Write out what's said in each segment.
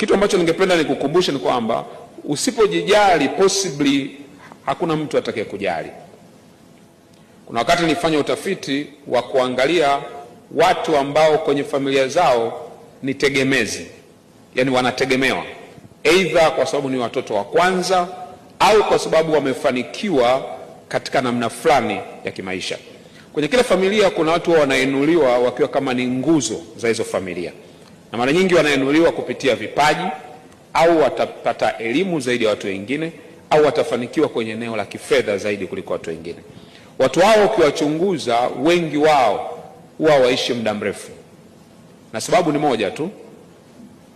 Kitu ambacho ningependa nikukumbushe ni kwamba usipojijali, possibly hakuna mtu atakaye kujali. Kuna wakati nilifanya utafiti wa kuangalia watu ambao kwenye familia zao ni tegemezi, yaani wanategemewa, aidha kwa sababu ni watoto wa kwanza au kwa sababu wamefanikiwa katika namna fulani ya kimaisha. Kwenye kila familia kuna watu wanainuliwa wakiwa kama ni nguzo za hizo familia, na mara nyingi wanainuliwa kupitia vipaji au watapata elimu zaidi ya watu wengine au watafanikiwa kwenye eneo la kifedha zaidi kuliko watu wengine. Watu hao ukiwachunguza, wengi wao huwa waishi muda mrefu, na sababu ni moja tu,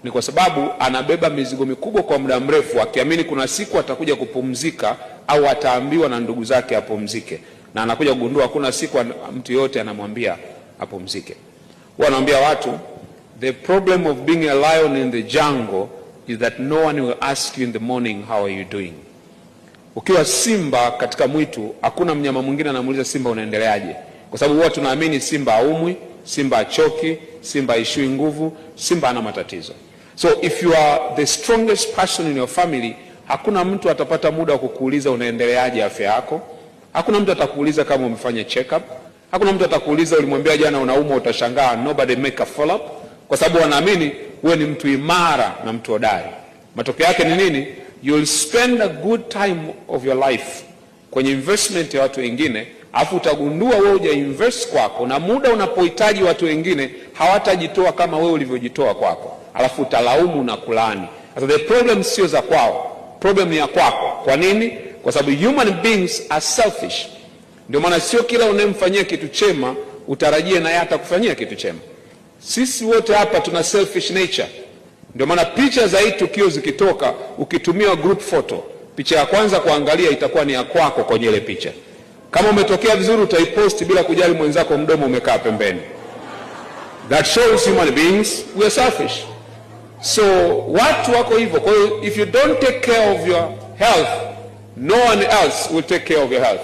ni kwa sababu anabeba mizigo mikubwa kwa muda mrefu, akiamini kuna siku atakuja kupumzika au ataambiwa na ndugu zake apumzike, na anakuja kugundua hakuna siku mtu yote anamwambia apumzike. Huwa anaambia watu, the problem of being a lion in the jungle is that no one will ask you in the morning, "How are you doing?" Ukiwa simba katika mwitu, hakuna mnyama mwingine anamuuliza simba, "Unaendeleaje?" Kwa sababu huwa tunaamini simba haumwi, simba achoki, simba haishiwi nguvu, simba hana matatizo. So if you are the strongest person in your family, hakuna mtu atapata muda wa kukuuliza unaendeleaje afya yako. Hakuna mtu atakuuliza kama umefanya check up. Hakuna mtu atakuuliza ulimwambia jana unaumwa, utashangaa nobody make a follow up, kwa sababu wanaamini wewe ni mtu imara na mtu hodari. Matokeo yake ni nini? You'll spend a good time of your life kwenye investment ya watu wengine, alafu utagundua wewe huja invest kwako, na muda unapohitaji watu wengine hawatajitoa kama wewe ulivyojitoa kwako, alafu utalaumu na kulaani. Sasa the problem sio za kwao, problem ni ya kwako. Kwa nini? Kwa sababu human beings are selfish. Ndio maana sio kila unayemfanyia kitu chema utarajie naye atakufanyia kitu chema. Sisi wote hapa tuna selfish nature. Ndio maana picha za hii tukio zikitoka, ukitumia group photo, picha ya kwanza kuangalia itakuwa ni ya kwako kwenye ile picha. Kama umetokea vizuri, utaiposti bila kujali mwenzako mdomo umekaa pembeni. That shows human beings, we are selfish. So watu wako hivyo. Kwa hiyo if you don't take care of your health, no one else will take care of your health.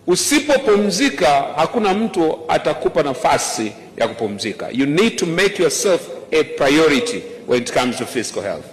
Usipopumzika, hakuna mtu atakupa nafasi ya kupumzika. You need to make yourself a priority when it comes to physical health.